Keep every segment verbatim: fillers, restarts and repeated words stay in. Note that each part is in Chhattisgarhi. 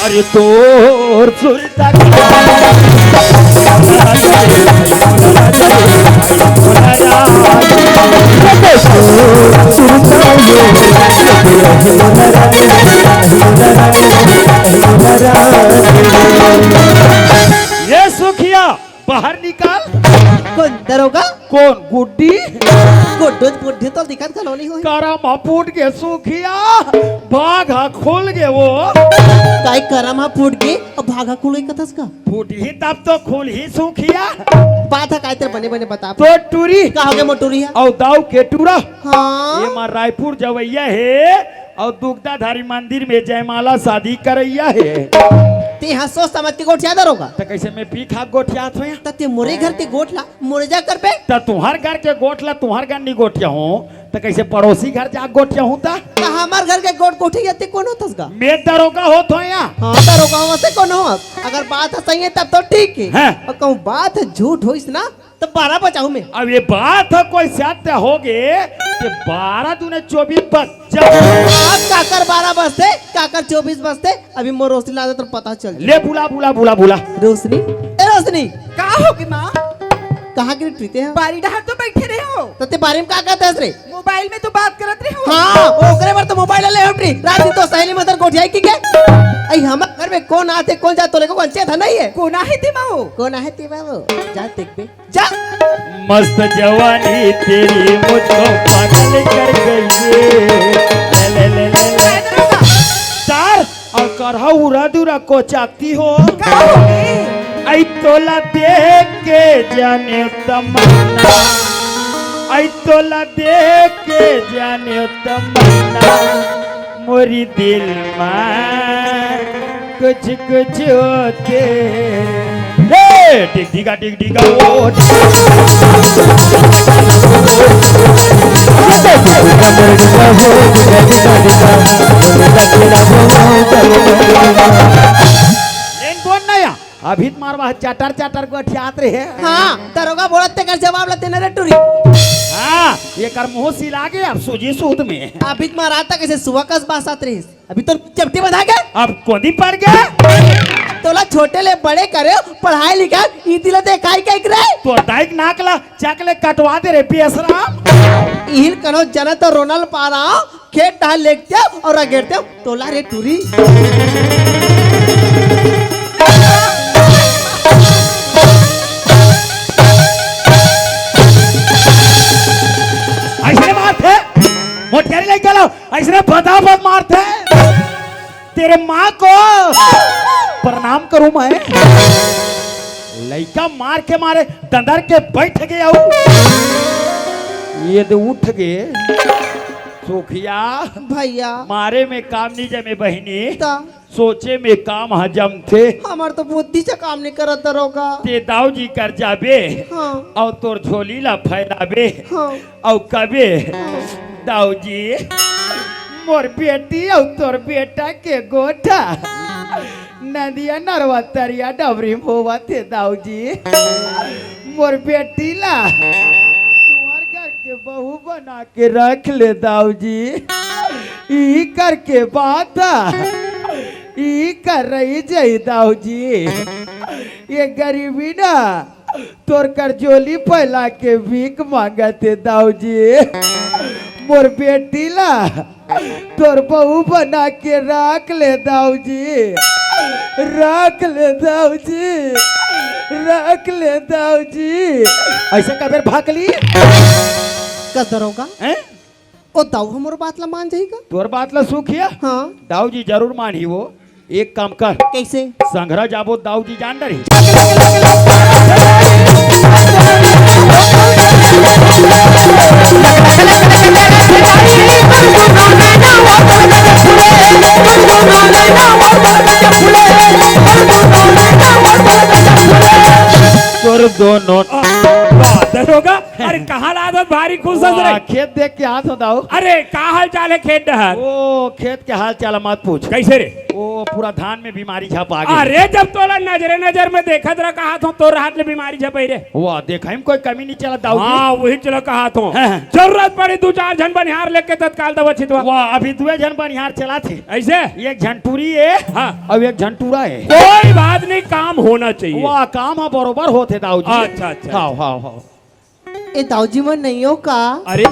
अरे तोर सुरता ये सुखिया, बाहर निकाल। कौन दरोगा? कौन गुड्डी? गुड्डू बुड्ढी तो दिखत घलो नहीं होई। करम ह फूट गे सुखिया, भाग ह खुल गे वो। काय करम ह फूट गे, अब भाग ह खुल गे कथस का? फूटही तब तो खुलही सुखिया। बात ह काय तेरे बने बने बता। तो टूरी। का हो गे मोर टूरी ह? अउ दाऊ के टूरा। हाँ। ये मा रायपुर जवैया हे। अउ दुग्धाधारी मंदिर में जयमाला शादी करैया हे। ते ह सोच समझ के गोठिया दरोगा। त कैसे मैं पी खा गोठियात हों? त ते मोरे घर के गोठ ला मोरे जा करबे। त तुहर घर के गोठ ला तुहर घर नी गोठिया हों, त कैसे पड़ोसी घर जा गोठिया हों त? त हमर घर के गोठ गोठिया ते कौन होथस गा? मैं दरोगा होत हों या। हाँ, दरोगा हों से कौन हो? अगर बात ह सही हे तब तो ठीक हे। हाँ। अउ कहूँ बात ह झूठ होइस ना, त बारह बजाहूँ मैं। अब ये बात ह कोई सत्य होगे, त बारह दूने चौबीस बज जा। अब काकर बारह बजथे, काकर चौबीस बजथे, अभी मोर रोशनी ला दे त पता चल जाही। ले बुला, बुला, बुला, बुला। रोशनी, ए रोशनी। का होगे माँ? कहाँ गिरे टूरी ते ह? बारी डहर तो बइठे रहेंव। त ते बारी म का करत हस रे? मोबाइल में तो बात करत रहेंव। हाँ, ओकरे बर तो मोबाइल ले उठ रही। रात दिन तो सहेली मन गोठियाई कहिके। अई हमर घर में कौन आथे, कौन जाथे, तोला कोई चेत ह नहीं हे। कौन आहे ते माँ वो? कौन आहे ते माँ वो? जा देखबे। जा। मस्त जवानी तेरी मुझको पागल कर गई है। ले, ले, ले, ले, ले। काय दरोगा? तार अउ करहा उरा दुरा कोचाती हो। का होगे? अई तोला देख के जाने तमन्ना, अई तोला देख के जाने तमन्ना, मोरी दिल मा कुछ कुछ होथे। हे, डिग डिगा, डिग डिगा, ओ। लेन बोल ना या, अभी तुम्हार वहाँ चटर चटर गोठियात रहे। हाँ, दरोगा बोलत तेकर जवाब ला तेना रे टूरी। हाँ, एकर मुँह सिला गे अब सूजी सूत में। अभी तुम्हार आता कैसे सुआ कस बासत रहिस। अभी तो चपटी बंधा गे। अब कोदी पड़ गे। तोला छोटे ले बड़े करे, पढ़ाई लिखाई, इति ला देखाई के करे। तोर दाई के नाक ला चक ले कटवा दे रे बेसराम। इहिल कनो जनत रोनल पारा, खेत डहर लेगतेव अउ रगेड़तेव, तोला रे टूरी। अइसने मारथे, मोटकरी लइका ला, अइसने फटाफट मारथे। तेरे माँ को प्रणाम करूं मैं। लइका मार के मारे दंदर के बइठ गे अउ ये दे उठ गे। सुखिया। भैया। मारे में काम नी जमे बहिनी। त? सोचे में काम ह जमथे। हमर तो बुद्धि से काम नी करत दरोगा। ते दाऊ जी कर जाबे। हाँ। अउ तोर झोली ला फैलाबे। हाँ। अउ कबे, दाऊ जी, मोर बेटी अउ तोर बेटा के गोठ नदिया नरवा तरिया डबरी म होवत हे दाऊ जी। मोर बेटी ला तुम्हर घर के बहू बना के रख ले दाऊ जी। इही कर के बात, इही कर रही जई दाऊ जी। ये गरीबी ना तोर कर झोली फैला के भीख मांगत हे दाऊ जी। मोर बेटी ला तोर बहू बना के राख ले दाऊ जी, राख ले दाऊ जी, राख ले दाऊ जी। अइसे कबेर भाकली? कस दरोगा? हैं? ओ दाऊ ह मोर बात ला मान जाही का? तोर बात ला सुखिया? हाँ। दाऊ जी जरूर मानही वो। एक काम कर। कइसे? संघरा जाबो दाऊ जी जान डरही। तोर दोनों। आ, दरोगा, अरे कहाँ हालात भारी खुश हस रे। वाह, खेत देख के आत हों दाऊ। अरे, का हाल चाल हे खेत डहर? ओ, खेत के हाल चाल मत पूछ। कइसे रे? ओ, पूरा धान में बीमारी झपा गे। अरे, जब तोला नजरे नजर में देखत रहा, कहात हों तोर हाथ ले बीमारी झपई रे। वाह, देखई में कोई कमी नइ चलत दाऊ जी। हाँ, वही चला कहात हों। हाँ, हाँ। जरूरत पड़ी दू चार झन बनिहार लेके तत्काल दवा छितवा। वाह, अभी दुए झन बनिहार चलाथे। अइसे? एक झन टूरी हे, हाँ। अउ एक झन टूरा हे। कोई बात नहीं, काम होना चाहिए। वाह, काम ह बरोबर होथे दाऊ जी। अच्छा, अच्छा, हाँ, अच्छा। हाँ, हाँ। ए दाऊ जी मन नइ हो का? अरे,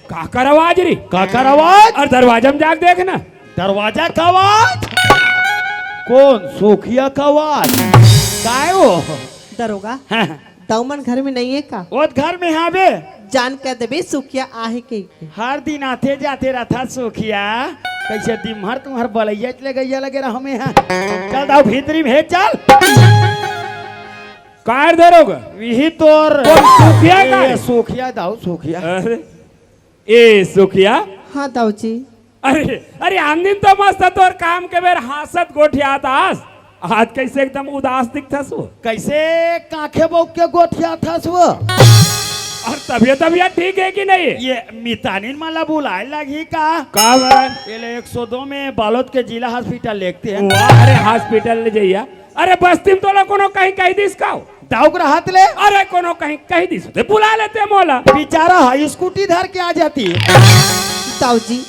काकर आवाज रे? काकर आवाज? अउ दरवाजा में जाके देख ना। दरवाजा का आवाज? कोन? सुखिया का आवाज? काय हो? दरोगा, हाँ। दाऊ मन घर में नइ हे का? ओ घर में हावे। जान के देबे सुखिया आहे कहिके। हर दिन आथे जाथे रहिथे सुखिया। कइसे दिन भर तुम्हर बलइया ले गइया लगे रहा में हा। चल दाऊ भीतरी में हे, चल। काय दरोगा? इही तोर कोन सुखिया का ए, रे? सुखिया दाऊ, सुखिया। अरे, ए सुखिया। हाँ दाऊ जी। अरे, अरे, आन दिन तो मस्त तोर काम के बेर हाँसत गोठियात हस, आज कइसे एकदम उदास दिखथस वो? कइसे कांखे बउक के गोठियात हस वो? अउ तबियत, तबियत ठीक हे कि नहीं? ए मितानिन मन ला बुलाय लगही का? का बात? एला एक सौ दो में बालोद के जिला हॉस्पिटल लेगते हैं। वाह, अरे हॉस्पिटल ले जइया। अरे बस्ती में तोला कोनो कहीं कहि दिस का? दाऊ के रहत ले? अरे कोनो कहीं कहि दिस होते, बुला लेते मोला। बिचारा ह स्कूटी धर के आ जाती। दाऊ जी,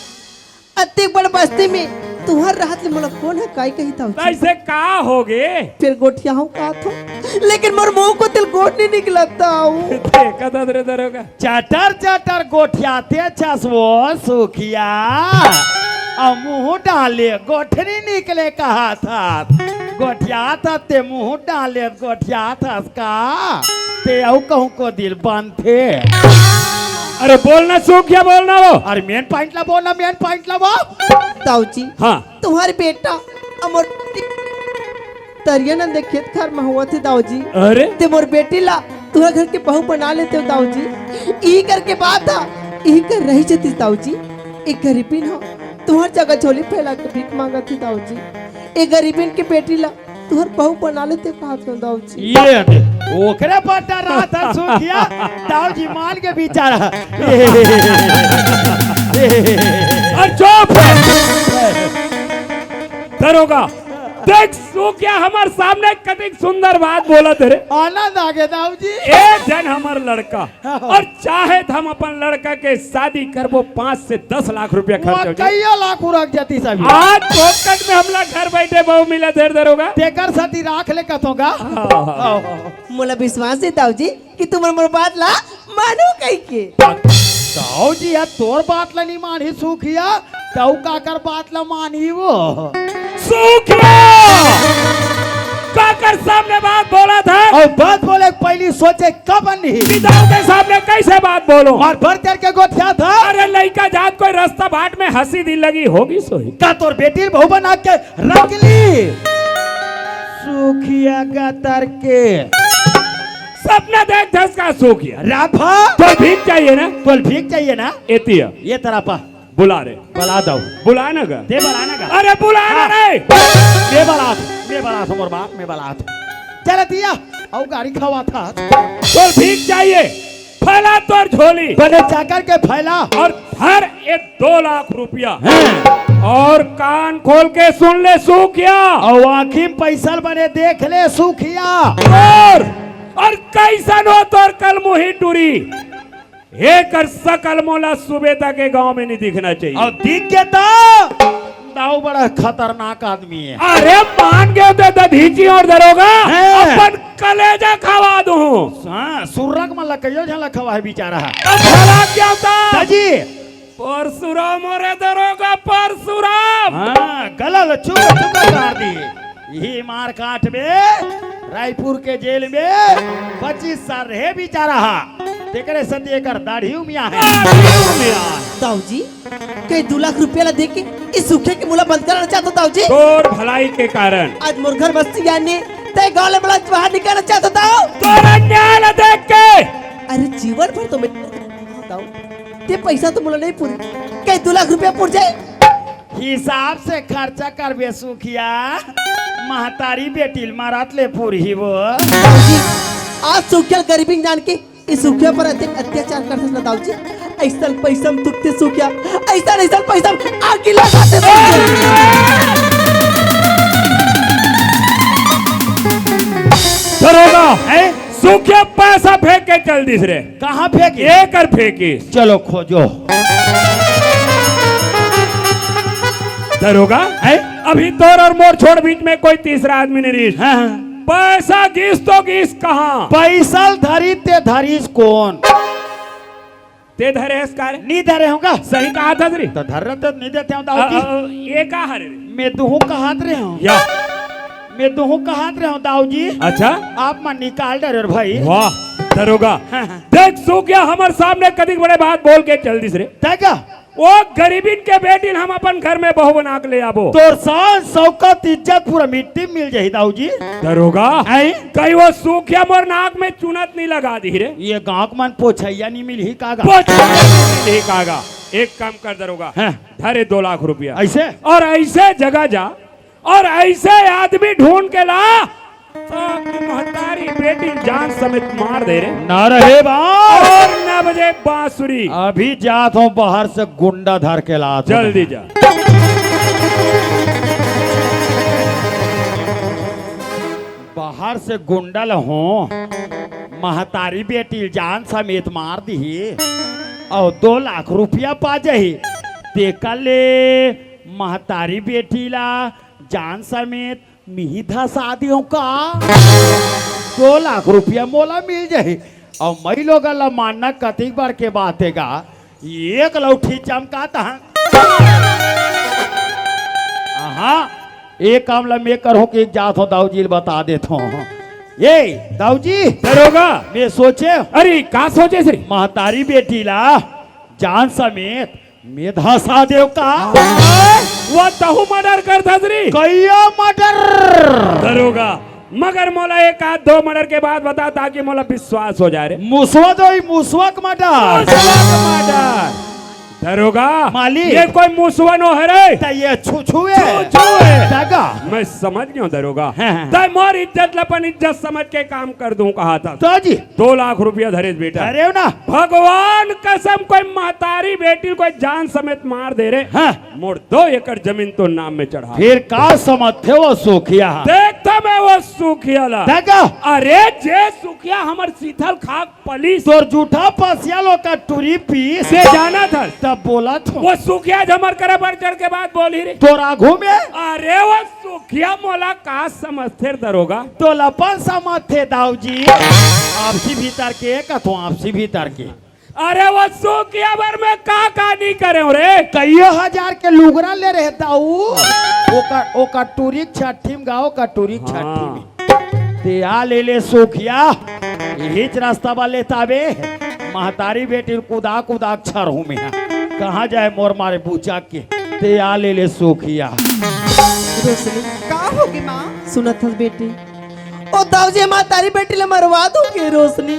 अतेक बड़ बस्ती में तुंहर रहत ले मोला कोन ह काय कही दाऊ जी? कइसे का होगे? फेर गोठियाहूं कहाथों, लेकिन मोर मुंह कोती ले गोठ नइ निकलत दाऊ। देखत हस रे दरोगा। चटर चटर गोठियात हस वो सुखिया, अउ मुंह डाले गोठ नइ निकले कहाथस। गोठियात हस ते मुंह डाले गोठियात हस का? ते अउ कहूं कोती ले बनथे। अरे बोल ना सुखिया, बोल ना वो। अरे main point ला बोल ना, main point ला वो। दाऊ जी, हाँ। तुंहर बेटा अउ मोर तरिया नंदे खेत खार म होवत हे दाऊ जी। अरे? ते मोर बेटी ला तुंहर घर के बहू बना लेतेव दाऊ जी। इही करके बात ह, इही कर रही जतिस दाऊ जी। ए गरीबिन ह तुंहर जगह झोली फैला के भीख मांगत हे दाऊ जी। ए गरीबिन के बेटी ला तुंहर बहू बना लेतेव कहाथों दाऊ जी। ए दे, ओकरे बर डराथस सुखिया, दाऊ जी मान के बिचारा। अरे चुप! दरोगा, देख सुखिया हमर सामने कतिक सुंदर बात बोलत हे रे। आनंद आगे दाऊ जी। ए झन हमर लड़का, अउ चाहे त हम अपन लड़का के शादी करबो, पाँच से दस लाख रुपया खर्च हो जाए। कइयो लाख उरक जतिस अभी। आज फोकट में हमला घर बइठे बहू मिलत हे रे दरोगा। तेकर सेती राख ले कथों गा। हाँ, हाँ। मोला विश्वास हे दाऊ जी, कि तुमन मोर बात ला मानहू कहिके। दाऊ जी ह तोर बात ला नइ मानही सुखिया, त अउ काकर बात ला मानही वो? सुखिया! काकर सामने बात बोलत हस? अउ बात बोले के पहिली सोचे कब नहीं? पिताओं के सामने कइसे बात बोलों? मार भर करके गोठियाथस। अरे लइका जात कोई रस्ता बाट में हंसी दिल लगी होगे सोई। का तोर बेटी ल बहू बना के रख ली? सुखिया गतर के। सपना देखथस का सुखिया? राफा। तोला भीख चाहिए ना? तोला भीख चाहिए ना? एती आ। ए तरफ आ। बुला रे। बला दाऊ। बुला ना गा। ते बला ना गा। अरे बुला ना हाँ। रे। मैं बलात, मैं बलात, मोर बाप, मैं बलात। चल एती आ, अउ गारी खवाथस। तोला भीख चाहिए? फैला तोर झोली। बने चाकर के फैला। अउ धर ए दो लाख रुपया। हाँ। अउ कान खोल के सुन ले सुखिया। अउ आँखी में पइसा ल बने देख ले सुखिया। अउ, अउ कइसन हो तोर कलमुही टूरी? एकर सकल मोला सुबह तक ए गांव में नइ दिखना चाहिए। अउ दिख गे त दाऊ बड़ा खतरनाक आदमी हे। अरे मान गे त दधीची अउ दरोगा, हैं। अपन कलेजा खवा दूं। हाँ, सुर्रक में लकइयो झन ल खवा हे बिचारा। अब भला क्या था? दाजी। परसुराम, अरे दरोगा परसुराम। हाँ, गला ल चुका चुका कर दी। इही मार काट में रायपुर के जेल में पच्चीस साल रहे बिचारा हा। तेकरे सेती एकर दाढ़ी उमिया हे। दाढ़ी उमिया। दाऊ जी, कहीं दू लाख रुपया ला दे के इस सुखिया के मुला बंद कराना चाहत हो दाऊ जी? तोर भलाई के कारण। आज मोर घर बस्ती आने, तय गाँव ले मला बाहर निकालना चाहत हो दाऊ? तोर अन्याय ला देख के। अरे जीवन भर तो मैं दाऊ, ते पैसा तो मुला नहीं पूरी, कहीं दू लाख रुपया पूर जाए। हिसाब से खर्चा करबे सुखिया, महतारी बेटी ल मरत ले पूरही वो। दाऊ जी, आज सुखिया गरीबी जान के ए सुखिया पर अतेक अत्याचार करथस ना दाऊ जी, अइसन पैसा म तुरते सुखिया, अइसन, अइसन पैसा म आगी लगा देथे। दरोगा, हैं? सुखिया पैसा फेंक के चल दिस रे। कहाँ फेंकी? एकर फेंकी। चलो खोजो। दरोगा, हैं? अभी तोर और मोर छोड़ बीच में कोई तीसरा आदमी नहीं रहिस। हाँ, हाँ। पैसा गिस तो गिस कहाँ? पैसा ल धरी ते धरिस कोन? ते धरे हस का रे? नी धरे हों का। सही कहा था रे। तो धर रहे तो नी देते हों दाऊ जी। अ, अ, ये का हरे रे? मैं दुहूँ कहात रहे हों। या। मैं दुहूँ कहात रहे हों दाऊ जी। अच्छा। आप मन निकाल डरे रे भाई। वाह, दरोगा। हाँ, हाँ। देख सुखिया हमर सामने कतिक बड़े बात बोल के चल दिस रे। तय का? वो गरीबिन के बेटी ल हम अपन घर में बहू बना के ले आबो। तोर शान, शौकत, इज्जत पूरा मिट्टी में मिल जाही दाऊ जी। दरोगा, हैं? कहीं वो सुखिया मोर नाक में चुनत नहीं लगा दिही रे? ये गाँव के मन पोछैया नहीं मिलही का गा? पोछैया नहीं मिलही का गा? एक काम कर दरोगा, हैं? धरे दो लाख रुपया। अइसे? और अइसे जगह जा और अइसे आदमी ढूंढ के ला, ताकि महतारी बेटी ल जान समेत मार दे रे। ना रहे बाप। और ना बजे बांसुरी। अभी जात हों बाहर से गुंडा धर के लात हों। जल्दी जा। बाहर से गुंडा ल हों, महतारी बेटी ल जान समेत मार दिही, अउ दो लाख रुपया पा जाही। तेकर ले महतारी बेटी ला जान समेत मिही धसा दियों का? दो लाख रुपया मोला मिल जाही। अउ मई लोगन ला मानना कतिक बार के बात हे गा, एक लौठी चमकात हन। हाँ, एक काम ला मैं करहूँ कि एक जात हों दाऊ जी ल बता देत हों। ये दाऊ जी, दरोगा। मैं सोचे, अरे का सोचे श्री? महतारी बेटी ला जान समेत में धसा देव का? वो तहू मर्डर कर धसरी। कइयो मर्डर। दरोगा, मगर मोला एक आध दो मर्डर के बात बता, ताकि मोला विश्वास हो जाए रे। मुसवा दोई, मुसवा के मर्डर। मुसवा के मर्डर। दरोगा, मालिक। ये कोई मुसवा नो हरे। त ये छुछुए। छुछुए। दगा। मैं समझ गयो दरोगा। हाँ, हाँ। तैं मोर इज्जत ल अपन इज्जत समझ के काम कर दूं कहा था। तो जी। दो लाख रुपया धरेस बेटा। अरे ना। भगवान कसम, कोई महतारी बेटी ल कोई जान समेत मार दे रे। हाँ। मोर दो एकड़ जमीन तो नाम में चढ़ा। फिर का समझथे वो सुखिया? देखता मैं वो सुखिया ला। देखा? अरे जे सुखिया हमर सीथल खाक पलिस। तोर जूठा पसिया ल ओकर टूरी पीस। से जाना था। तब बोला थो। वो सुखिया झमर करे बढ़ चढ़ के बात बोली रे। तोर आघू में? अरे वो सुखिया मोला का समझथे रे दरोगा? तोला अपन समझथे दाऊ जी। आपसी भीतर के कथो, आपसी भीतर के। अरे वो सुखिया बर मैं का का नहीं करे हूँ रे? कइयो हजार के लुगरा ले रहे दाऊ। ओकर, ओकर टूरी छठी में गाओ, ओकर टूरी छठी हाँ। में। ते आ ले ले सुखिया, इहीच रास्ता बा लेताबे। महतारी बेटी ल कुदा कुदा छरहूँ में। कहाँ जाए मोर मारे बुचा के। ते आ ले ले सुखिया। रोशनी। का होगे माँ? सुनत हस बेटी? ओ दाऊ जी, महतारी बेटी ल मरवा दोगे रोशनी।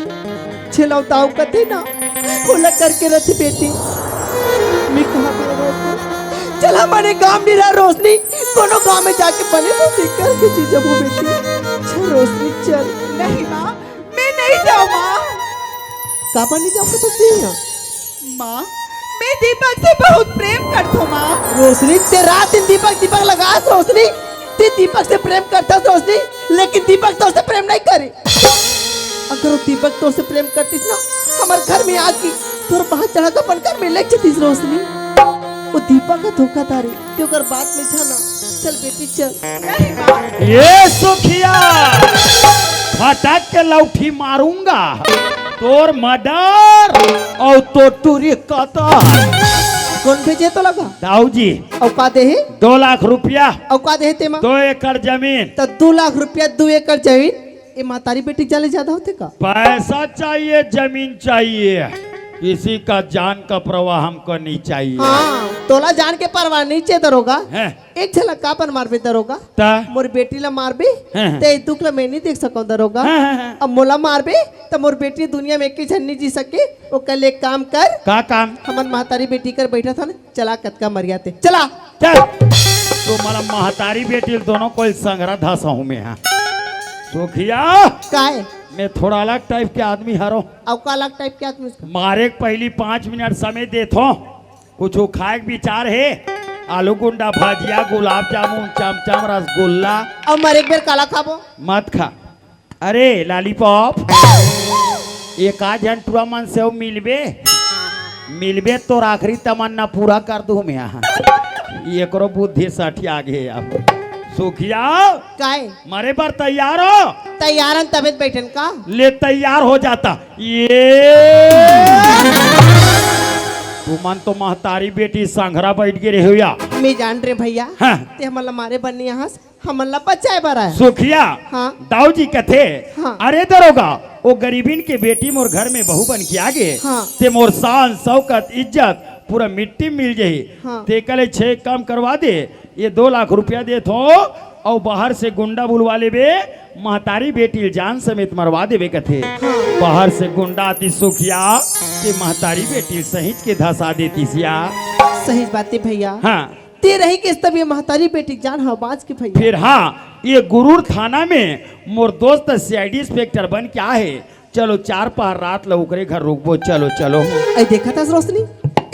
छेलव दाऊ कथे ना, ओला करके रथे बेटी। मैं कहा बे रोशनी, चल हमने गांव में रह रोशनी, कोनो गांव में जाके बने बसे करके जी जबो बेटी। चल रोशनी चल। नहीं माँ, मैं नहीं जाऊँ माँ। काबर नहीं जाऊँ कथस तें? माँ, मैं दीपक से बहुत प्रेम करथों माँ। रोशनी, तें रात दिन दीपक दीपक लगास रोशनी, तें दीपक से प्रेम करथस रोशनी, लेकिन दीपक तोर से प्रेम नहीं करे। अगर वो दीपक तोर से प्रेम करतिस ना, हमर घर में आके तोर बांह चढ़ा के अपन घर में ले जतिस रोशनी। वो दीपक ह धोखादार हे, तें ओकर बात में झन आ। चल बेटी चल। नहीं माँ। ये सुखिया, फटक के लौठी मारूंगा, तोर मर्डर अउ तोर टूरी कतर। कोन भेजे तोला गा? दाऊ जी। अउ का देहे? दो लाख रुपया। अउ का देहे तेमा? दो एकड़ जमीन। त दो लाख रुपया, दो एकड़ जमीन, ए महतारी बेटी के जान ले जादा होथे का? पैसा चाहिए, जमीन चाहिए, किसी का जान का परवाह हमको नहीं चाहिए। हाँ, तोला जान के परवाह नहीं चाहिए दरोगा। हैं? एक झलक काबर मारबे दरोगा? त? मोर बेटी ला मारबे, हैं, हैं। ते दुख ला मैं नहीं देख सकूं दरोगा। हैं, हैं, हैं। अब मोला मारबे, त मोर बेटी दुनिया में एक झन नहीं जी सके। ओकर ले एक काम कर। का काम? हमन महतारी बेटी कर बैठा था ना, चला कतका मरिया ते। चला। चल। तो मला महतारी बेटी दोनों कोई संगरा धसहूं मैं, हाँ। सुखिया, काय? मैं थोड़ा अलग टाइप के आदमी हरो। अउ का अलग टाइप के आदमी? मारे के पहली पाँच मिनट समय देथो, कुछ खाए के विचार हे? आलू गुंडा भजिया, गुलाब जामुन, चमचम, रसगुल्ला। अउ मरे के बेर काला खाबो? मत खा। अरे लॉलीपॉप, एक आध झन टुरा मन से अउ मिलबे, मिलबे तोर आखिरी तमन्ना पूरा कर दूं मैं। एकरो बुद्धि सठिया गे अब। सुखिया, काय? मरे बर तैयार हो? तैयार हन, तबे त बैठन का? ले तैयार हो जाता। ये तुमन तो महतारी बेटी संघरा बैठ गे रहे हो या? मैं जान रे भैया, हाँ। ते हमन ला मारे बर नहीं आहस, हमन ला बचाए बर आए। सुखिया, हाँ। दाऊ जी कथे, हाँ। अरे दरोगा, वो गरीबिन के बेटी मोर घर में बहू बन के आ गे, हाँ। ते मोर शान, शौकत, इज्जत पूरा मिट्टी में मिल जाही। हाँ। ते कले छे काम करवा दे, ये दो लाख रुपया देत हो, अउ बाहर से गुंडा बुलवा लेबे, महतारी बेटी ल जान समेत मरवा देबे कथे। हाँ। बाहर से गुंडा आती सुखिया, ते महतारी बेटी ल सहित के धसा देती सिया। सही बात है भैया। हाँ। ते रही के तब ये महतारी बेटी जान ह बाज के भैया। फिर हाँ, ये गुरूर थाना में मोर दोस्त सीआईडी इंस्पेक्टर बन के आहे। चलो चार पहर रात ल ओकरे घर रुकबो। चलो चलो। ए देखत हस रोशनी,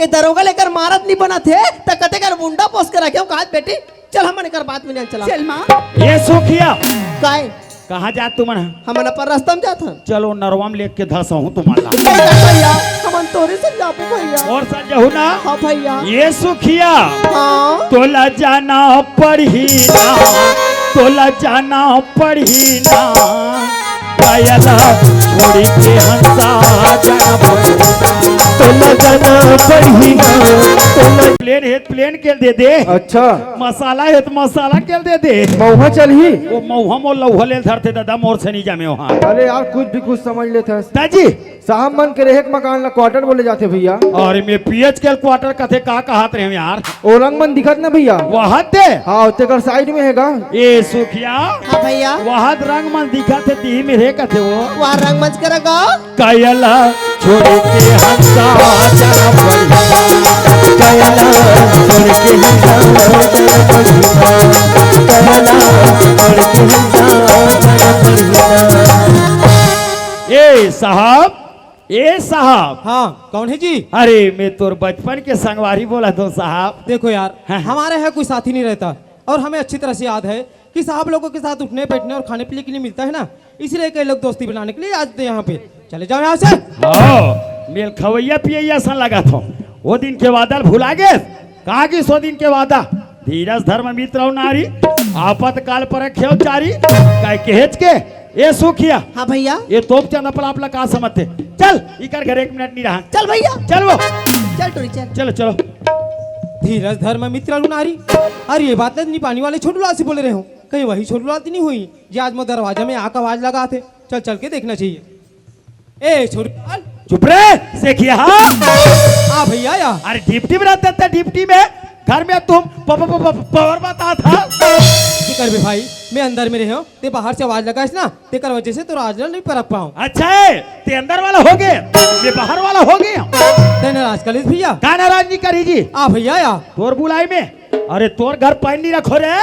ए दरोगा ल एकर मारत नहीं बनत हे, त कते कर मुंडा पोस के रखे हो। कहा बेटी, चल हमन एकर बात में नहीं चला। चल माँ। ये सुखिया, काय? कहाँ जात तुमन ह? हमन अपन रास्ता में जात हन। चलो नरवा में लेके धसहूँ तुमन ला। भैया, हमन तोरे संग जाबो भैया। मोर संग जाहू ना? हाँ भैया। ये सुखिया, हाँ। तोला जाना पड़ही ना, तोला जाना पड़ही ना, कायला छोड़ी के हंसा जाना पड़ही ना। तोला जाना पड़ही ना, तोला प्लेन हे त प्लेन के दे दे। अच्छा। मसाला हे त मसाला के दे दे। मऊहा चलही? वो मऊहा मोर लऊहा ले धरथे दादा, मोर से नहीं जामे वहाँ। अरे यार, कुछ भी कुछ समझ लेथस। दाजी। साहब मन के रहे के मकान ला क्वार्टर बोले जाथे भैया। अरे मैं पीएच के क्वार्टर कथे का कहत रहे यार? ओ रंग मन दिखत ना भैया? वहाँ ते? हाँ, तेकर साइड में हेगा। ए सुखिया। हाँ भैया। वहाँ रंग मन दिखत हे, तिही में रहे कथे वो। वहाँ रंगमंच करेगा। कायला छोड़ी के हंसा जाना पड़ही ना। कायला छोड़ी के हंसा जाना पड़ही ना। कायला छोड़ी के हंसा जाना पड़ही ना। ए साहब, ए साहब। हाँ, कौन है जी? अरे, मैं तोर बचपन के संगवारी बोलत हों साहब। देखो यार, हाँ, हाँ। हमारे यहाँ कोई साथी नहीं रहता और हमें अच्छी तरह से याद है कि साहब लोगों के साथ उठने, बैठने और खाने पीने के लिए मिलता है ना, इसलिए कई लोग दोस्ती बनाने के लिए आ जाते हैं यहाँ पे। चले जाओ यहाँ से। हाँ, मेल खवैया पियैया सन लगत हो। वो दिन के वादा ल भुला गे? कहाँ गिस वो दिन के वादा? धीरज धर्म मित्र अउ नारी, आपातकाल परख ख्याव चारी। काय कहेच के? ए सुखिया। हाँ भैया। ये तोप चंद अपना आप ला का समझथे? चल, इकर घर एक मिनट नहीं रहा। चल भैया। चल वो। चल टोरी, चल। चलो, चलो। धीरज धर्म मित्र अउ नारी। अरे ये बात नहीं पानी वाले छोटू लाल से बोले रहे हो, कहीं वही छोटू लाल तो नहीं हुई जे आज मोर दरवाजा में आके आवाज लगाथे? चल, चल के देखना चाहिए। ए छोटू लाल। चुप रे, सेखिया। हाँ भैया या। अरे ड्यूटी में रहता था, ड्यूटी में, घर में तुम प-, प-, प-, प-, पावर बताथा। फिकर बे भाई, मैं अंदर में रहे हूँ, ते बाहर से आवाज लगाइस ना, तेकर वजह से तोर आज नहीं परख पाऊँ। अच्छा है, ते अंदर वाला हो गे, मैं बाहर वाला हो गे। ते नाराज करिस भैया। का नाराज नहीं करी जी? आ भैया या। तोर बुलाई में। अरे तोर घर पानी नहीं रखो रे,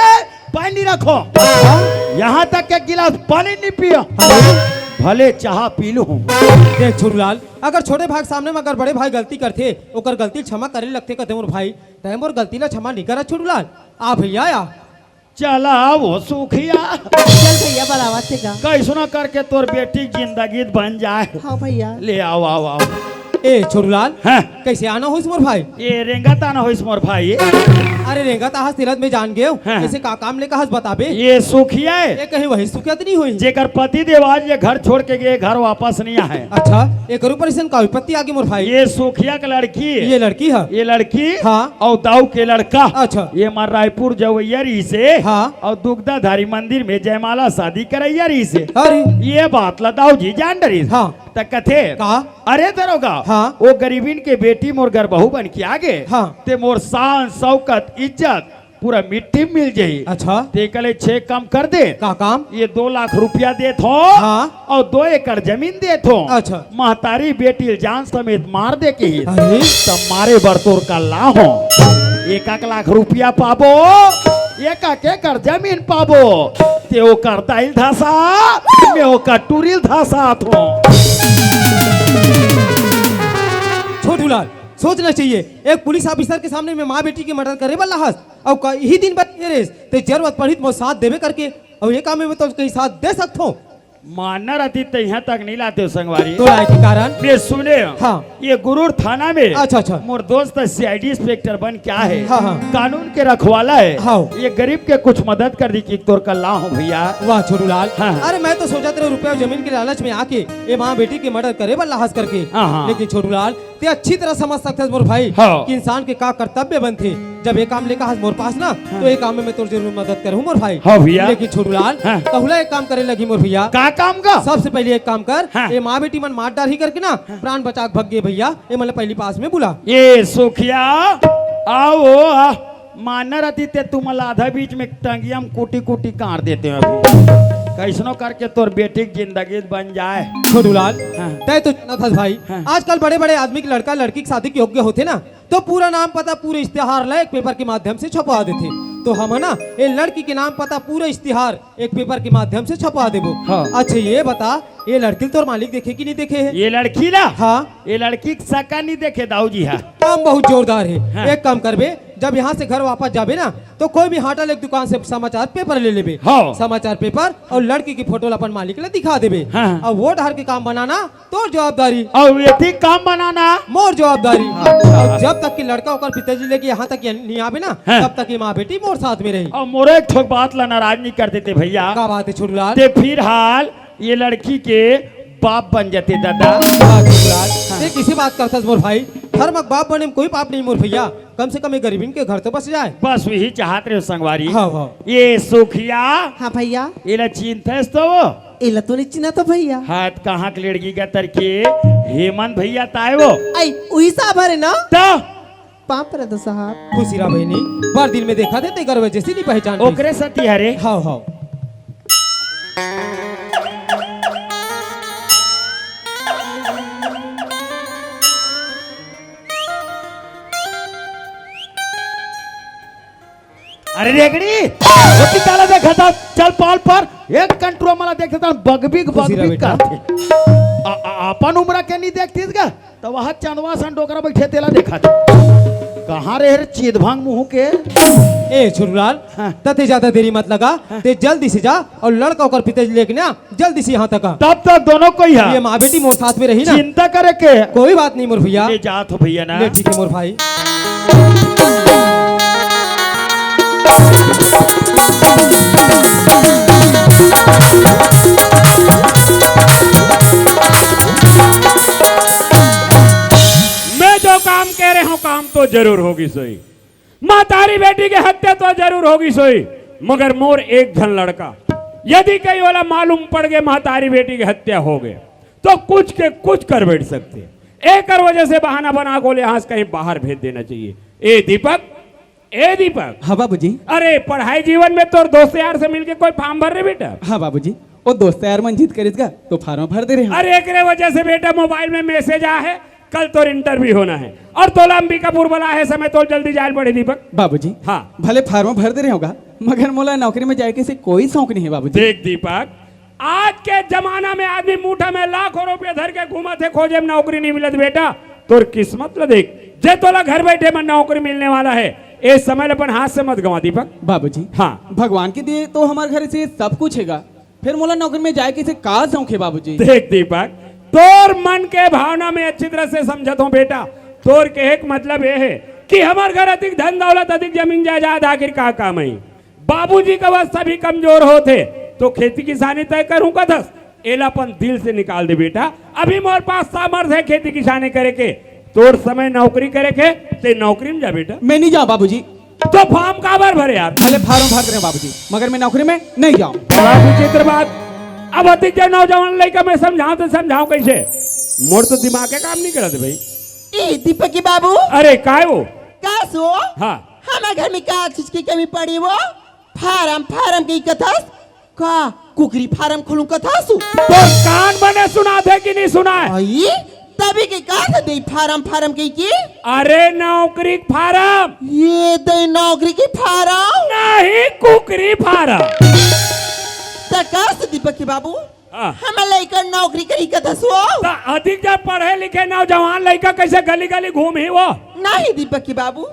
पानी नहीं रखो। हाँ? यहाँ तक के गिलास पानी नहीं पियो। हाँ? भले चाह पी लूं। देख छोटू लाल, अगर छोटे भाई सामने में अगर बड़े भाई गलती करथे, ओकर गलती क्षमा करे लगथे कहते मोर भाई, तय मोर गलती ला क्षमा नहीं करा छोटू लाल। आ भैया या। चला वो सुखिया। चल भैया, बलावा थे का? कैसनो करके तोर बेटी जिंदगी बन जाए। हाँ भैया। ले आओ, आओ, आओ। ए छोटू लाल, हाँ। कैसे आना होइस मोर भाई? ये रेंगत आना होइस मोर भाई। अरे रेंगत आहस तेला त मैं जान गेव। हाँ। ऐसे का काम लेके आहस बताबे? ये सुखिया है। ये कहीं वही सुखिया तो नहीं हुई? जेकर पति देव आज ये घर छोड़ के गए, घर वापस नहीं आए। अच्छा, एकर ऊपर ऐसन का विपत्ति आ गई मोर भाई? ये सुखिया के लड़की। ये लड़की है? ये लड़की। हाँ। और दाऊ के लड़का। अच्छा। ये मार रायपुर जवैया रही से। हाँ। और दुग्धाधारी मंदिर में जयमाला शादी करैया रही से। अरे। ये बात ला दाऊ जी जान डरी। हाँ। त कथे, का? अरे दरोगा, हाँ। वो गरीबिन के बेटी मोर घर बहू बन के आ गे, हाँ। ते मोर शान, शौकत, इज्जत पूरा मिट्टी में मिल जाही। अच्छा। ते कले छे काम कर दे। का काम? ये दो लाख रुपया देत हो, हाँ। और दो एकड़ जमीन देत हो। अच्छा। महतारी बेटी ल जान समेत मार दे के ही। अरे। त मारे बर तोर कल्ला हो। एक एक लाख रुपया पाबो, ये का के कर जमीन पाबो, ते ओकर दाइल धसा, मैं ओकर टूरिल धसात हों। छोटूलाल, सोचना चाहिए, एक पुलिस ऑफिसर के सामने में माँ बेटी के मर्डर करे बर लाहस, अउ का इही दिन बर ये रेस, ते जरूरत पड़ही त मोर साथ देबे करके, अउ ये काम में तो कहीं साथ दे सकत हों। मानना रहती त इहाँ तक नहीं लाते हो संगवारी। तो लाए के कारण? मैं सुने हँव। हाँ। ये गुरूर थाना में अच्छा, अच्छा। मोर दोस्त CID इंस्पेक्टर बन के आए हे। हाँ, हाँ। कानून के रखवाला हे। हाँ। ये गरीब के कुछ मदद कर दी कि तोर कल्ला हों भैया। वाह छोटूलाल। हाँ, हाँ। अरे मैं तो सोचत रहेंव रुपया जमीन के लालच में आके ये माँ बेटी के मर्डर करे बर लाहस करके। हाँ, हाँ। लेकिन छोटूलाल, ते अच्छी तरह समझ सकथस मोर भाई हाँ। कि इंसान के का कर्तव्य बनथे। जब ये काम लेके आस मोर पास ना, हाँ। तो ये काम में मैं तोर जरूर मदद करहूँ मोर भाई। हाँ भैया। लेकिन छोटूलाल, हाँ। तहुला एक काम करे लगही मोर भैया। का काम का? सबसे पहले एक काम कर, हाँ। ये माँ बेटी मन मार डारही करके ना, हाँ। प्राण बचा के भग गे भैया, ये मन ला पहली पास में बुला। ये सुखिया, आओ, आ। मानना रहती ते तुमन ला आधा बीच में टंगिया में कूटी कूटी काट देते हों अभी। कइसनो करके तोर बेटी के जिंदगी बन जाए। छोटूलाल, हाँ। तैं तो जानत हस भाई, हाँ। आजकल बड़े-बड़े आदमी के लड़का लड़की के शादी के योग्य होथे ना, तो पूरा नाम पता, पूरा इश्तिहार ला एक पेपर के माध्यम से छपवा देथे। तो हम ह ना, ये लड़की के नाम पता, पूरा इश्तिहार एक पेपर के माध्यम से छपवा देबो। हाँ। अच्छा ये बता, ये लड़की ल तोर मालिक देखे कि नहीं देखे हे? ये लड़की ला? हाँ। ये लड़की के सगा नहीं देखे दाऊ जी हा। काम बहुत जोरदार हे। हाँ। एक काम करबे, जब यहाँ से घर वापस जाबे ना, तो कोई भी हाटल एक दुकान से समाचार पेपर ले लेबे। हाँ। समाचार पेपर अउ लड़की के फोटो ला अपन मालिक ला दिखा देबे। हाँ। अब वो डहर के काम बनाना तोर जवाबदारी। अउ एती काम बनाना मोर जवाबदारी। हाँ। अउ जब तक कि लड़का ओकर पिताजी लेके यहाँ तक नहीं आबे ना, हाँ। तब तक ये माँ बेटी मोर साथ में रही। अउ मोरो एक ठोक बात ला नाराज नहीं कर देते भैया। का बात हे छोटूलाल? ते फिलहाल ये लड़की के बाप बन जाते दादा। वाह छोटूलाल, ये कइसे बात करथस मोर भाई? धर्म के बाप बने में कोई पाप नहीं मोर भैया, कम से कम ये गरीबिन के घर तो बस जाए। बस वही चाहत रहेंव संगवारी। हाँ, हाँ। ये सुखिया। हाँ भैया। एला चिन्हथस तो? एला तो नहीं चिन्हत हों भैया। हाँ, त कहाँ के लड़की का तरके हेमंत भैया ताय वो। आई, उही साहब हरे ना? त? पाँव परत हों साहब। खुशी रह बहिनी, बड़ दिन में देखत हँव, तेकर वजह से नहीं पहचान पाइस। ओकरे सेती हरे। हाँ, हाँ। अरे रेगड़ी, ओती काला देखत हस, चल पाल पर, एक कंटुरा मला देखत हस, बगबिग, खुशी रह बगबिग बेटा। करथे। आ, आ, अपन उम्र के नहीं देखतिस गा, त वहाँ चंदवा सन डोकरा बइठे तेला देखत हस। कहाँ रे हर चीदभांग मुँह के? ए छोटूलाल, हाँ। त ते ज्यादा देरी मत लगा, हाँ। ते जल्दी से जा अउ लड़का ओकर पिताजी लेके ना जल्दी से यहाँ तक आ। तब तक दोनों कोई हा। ये माँ बेटी मोर साथ में रही ना। चिंता करे के। कोई बात नहीं मोर भैया। ले जात हों भैया ना। ले ठीक हे मोर भाई। मैं जो काम कहे रहेंव, काम तो जरूर होगिस होही। महतारी बेटी के हत्या तो जरूर होगिस होही, मगर मोर एक झन लड़का, यदि कहीं ओला मालूम पड़ गे महतारी बेटी के हत्या होगे, तो कुछ के कुछ कर बइठ सकथे। एकर वजह से बहाना बना के ओला यहाँ से कहीं बाहर भेज देना चाहिए। ए दीपक, ए दीपक। हाँ बाबूजी। अरे, पढ़ाई जीवन में तोर दोस्त यार से मिलके कोई form भर रे बेटा? हाँ बाबूजी, वो दोस्त यार मन जिद करिस गा, तो form भर दे रहेंव। अरे, एकरे वजह से बेटा mobile में message आय हे, कल तोर interview होना हे अउ तोला अंबिकापुर बलाय हे, समय तोर जल्दी जाय ल पड़ही दीपक। बाबूजी, हाँ। भले form भर दे रहेंव गा, मगर मोला नौकरी में जाय के से कोई शौक नहीं हे बाबूजी। देख दीपक, आज के जमाना में आदमी मुठा में लाखों रुपया धर के घूमत हे, खोजे में नौकरी नहीं मिलत बेटा। तोर किस्मत ल देख, जे तोला घर बइठे में नौकरी मिलने वाला हे। ए समय ल अपन हाथ से मत गंवा दीपक। बाबूजी, हाँ। भगवान के दिए तो हमर घर से सब कुछ हे गा, फेर मोला नौकरी में जाय के से का शौक हे बाबूजी? देख दीपक, तोर मन के भावना मैं अच्छी तरह से समझत हों बेटा। तोर कहे के मतलब ये हे कि हमर घर अधिक धन दौलत, अधिक जमीन जायदाद, आखिर का काम हे? बाबूजी के अवस्था भी कमजोर होत हे, तो खेती किसानी तैं करहूं कथस, एला अपन दिल से निकाल दे बेटा। अभी मोर पास सामर्थ्य हे खेती किसानी करे के, तोर समय नौकरी करे के, तैं नौकरी में जा बेटा। मैं नहीं जांव बाबूजी। तो form काबर भरे यार? भले form भर दे रहेंव बाबूजी, मगर मैं नौकरी में नहीं जांव। बड़ा विचित्र बात। अब अतिक जो नौजवान लइका मैं समझांव तो समझांव कइसे? मोर तो दिमाग के काम नहीं करत भाई। ए दीपक के बाबू। अरे काय वो? का सो? हाँ। हमर घर में का चीज की कमी पड़ी वो? Form, form के कथस? का कुकरी farm खोलूं कथस? तोर कान बने सुनाथे कि नहीं सुनाय? आई, त अभी के का था दे फार्म, फार्म के की? अरे नौकरी फार्म। ये दे नौकरी की फार्म? नहीं, कुकरी फार्म। त का से दीपक के बाबू? हाँ। हम लइका नौकरी करी का दसो? त अधिक जब पढ़े लिखे नौजवान लइका कैसे गली गली घूम ही वो? नहीं दीपक के बाबू,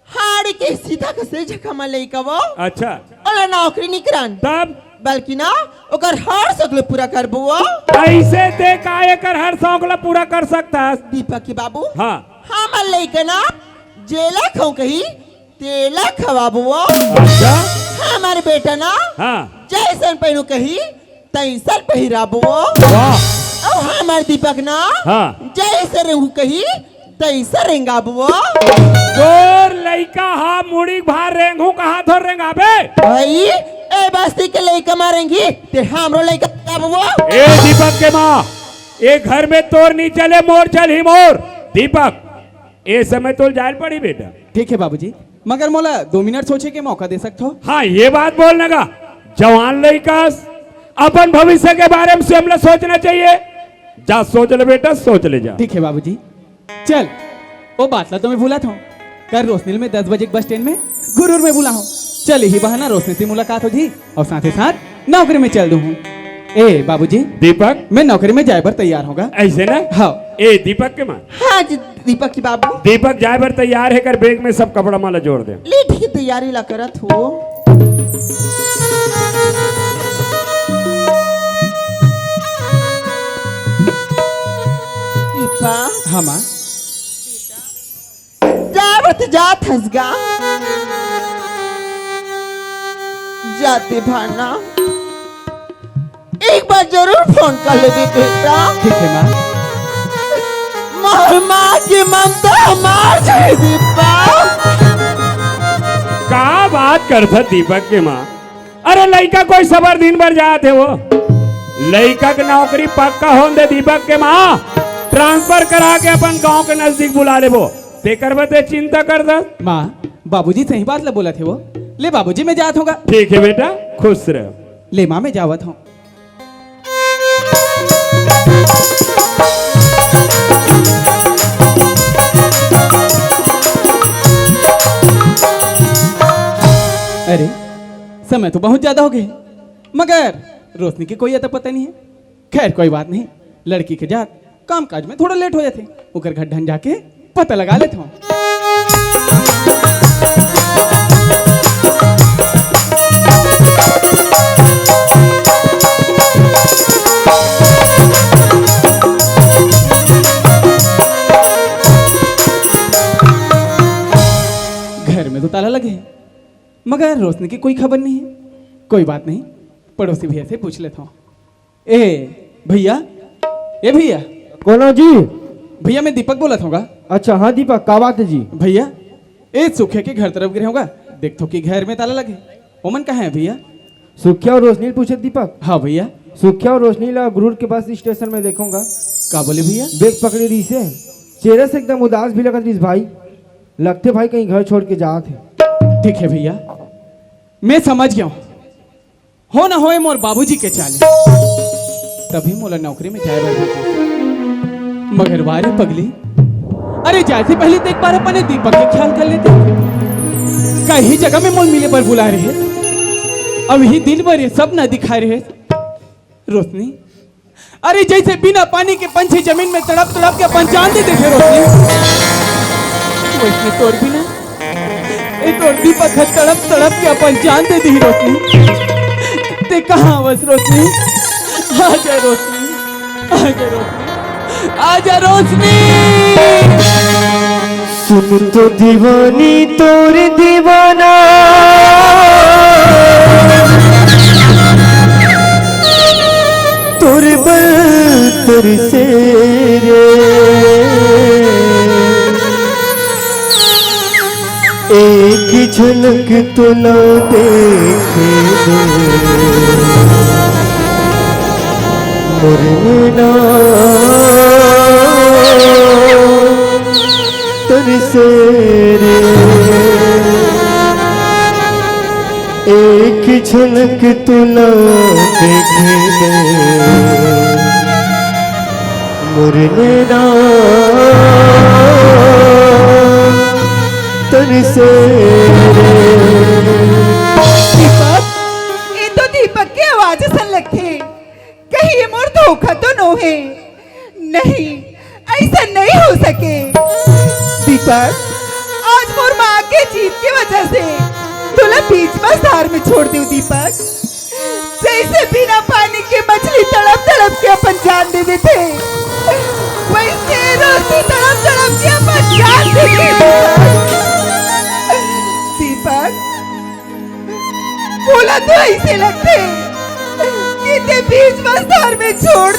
हाड़ के सीधा कसे झकमा लइका वो। अच्छा। ओला नौकरी निकरन। तब? बल्कि ना, ओकर हर शौक ल पूरा करबो वो। ऐसे ते का एकर हर शौक ल पूरा कर सकता? दीपक के बाबू। हाँ। हमर लइका ना, जेला खाऊं कही, तेला खवाबो वो। अच्छा। हमर बेटा ना, हाँ। जैसन पहनू कही, तैसन पहिराबो। वाह। अउ हमर दीपक ना, हाँ। जैसे रेंगू कही, तैसे रेंगाबो। तोर लइका हा मुड़ी भार रेंगू कहा थोर रेंगाबे? भाई, ए बस्ती के लइका मा रेंगी, ते हमरो लइका रेंगाबो। ए दीपक के माँ, ए घर में तोर नहीं चले, मोर चल ही मोर। दीपक, ए समय तोल जाए पड़ी बेटा। ठीक है बाबूजी, मगर मोला दो मिनट सोचे के मौका दे सकत हो? हाँ, ये बात बोल न गा। जवान लइका, अपन भविष्य के बारे में स्वयं ला सोचना चाहिए। जा सोच ले बेटा, सोच ले जा। ठीक है बाबूजी। चल, वो बात ला तो मैं भूला था। कल रोशनी ल मैं दस बजे के बस स्टैंड में गुरूर में बुला हूँ। चल, यही बहाना रोशनी से मुलाकात हो जी और साथ ही साथ नौकरी में चल दूँ हूँ। ए बाबूजी, दीपक। मैं नौकरी में जाए बर तैयार हों गा। ऐसे ना? हाँ। ए दीपक के माँ। हाँ जी। दीपक के बाबू। दीपक जाए बर तैयार हे, कर बैग में सब कपड़ा माला जोड़ दे। ले ठीक हे, तैयारी ला करत हो। दीपक। हाँ माँ। जाए बर त जात हस गा। जाते भाना एक बार जरूर फोन कर लेबे बेटा। ठीक है माँ। मोर माँ के ममता मार जाए दीपक। का बात करथस दीपक के माँ? अरे लइका कोई सबर दिन भर जात हे वो। लइका के नौकरी पक्का होन दे दीपक के माँ। ट्रांसफर करा के अपन गांव के नजदीक बुला लेबो। तेकर बर ते चिंता करथस। माँ, बाबूजी सही बात ला बोलत हे वो। ले बाबूजी, मैं जात हों गा। ठीक है बेटा, खुश रह। ले माँ, मैं जावत हों। अरे, समय तो बहुत ज्यादा हो गे, मगर रोशनी के कोई अता पता नहीं है। खैर, कोई बात नहीं, लड़की के जात काम काज में थोड़ा लेट हो जाथे, ओकर घर ढन जाके पता लगा लेथों। घर में तो ताला लगे हे, मगर रोशनी की कोई खबर नहीं है। कोई बात नहीं, पड़ोसी भैया से पूछ लेथों। ए भैया, ए भैया। कोन हो जी? भैया, मैं दीपक बोलत हों गा। अच्छा, हाँ दीपक, का बात है जी? भैया, ए सुखिया के घर तरफ गे हों गा, देखथों कि घर में ताला लगे। ओमन कहाँ हे भैया? सुखिया और रोशनी ल पूछे दीपक। हाँ भैया। सुखिया और रोशनी ला गुरूर के बस स्टेशन में देखे हों गा। का बोले भैया? बैग पकड़े रहिसे, चेहरा से एकदम उदास भी लगत रहिस भाई। लगथे भाई कहीं घर छोड़ के जात हे। ठीक है भैया, मैं समझ गया हूँ। हो ना होए मोर बाबूजी के चाले, तभी मोला नौकरी में जाए बर भेजे। मगर वा रे पगली, अरे जाए से पहले तो एक बार अपने दीपक के ख्याल कर लेते। कहीं जगह में मोल मिले बर बुला रहे, अब ही दिन भर ये सपना दिखा रहे। रोशनी, अरे जैसे बिना पानी के पंछी जमीन में तड़प तड़प के अपन जान दे देथे रोशनी, वैसने तोर बिना ए तोर दीपक ह तड़प तड़प के अपन जान दे दिही रोशनी। ते कहाँ हवस रोशनी? आजा रोशनी, आजा रोशनी, आजा रोशनी। सुन तो दीवानी तोर दीवाना, तोर बल तरसे रे। एक झलक तो ना देखे दे मोर नैना तरसे रे। एक झलक तो ना देखे दे मोर नैना तन से रे। दीपक, ये तो दीपक के आवाज असन लगथे। कहीं ये मोर धोखा तो नो हे? नहीं, ऐसा नहीं हो सके। दीपक, आज मोर माँ के जीत के वजह से तोला बीच मझधार में छोड़ देव दीपक। जैसे बिना पानी के मछली तड़प तड़प के अपन जान दे देथे, वैसे रोज भी तड़प तड़प के अपन जान दे देथे। दीपक, मोला तो ऐसे लगथे कि ते बीच मझधार में छोड़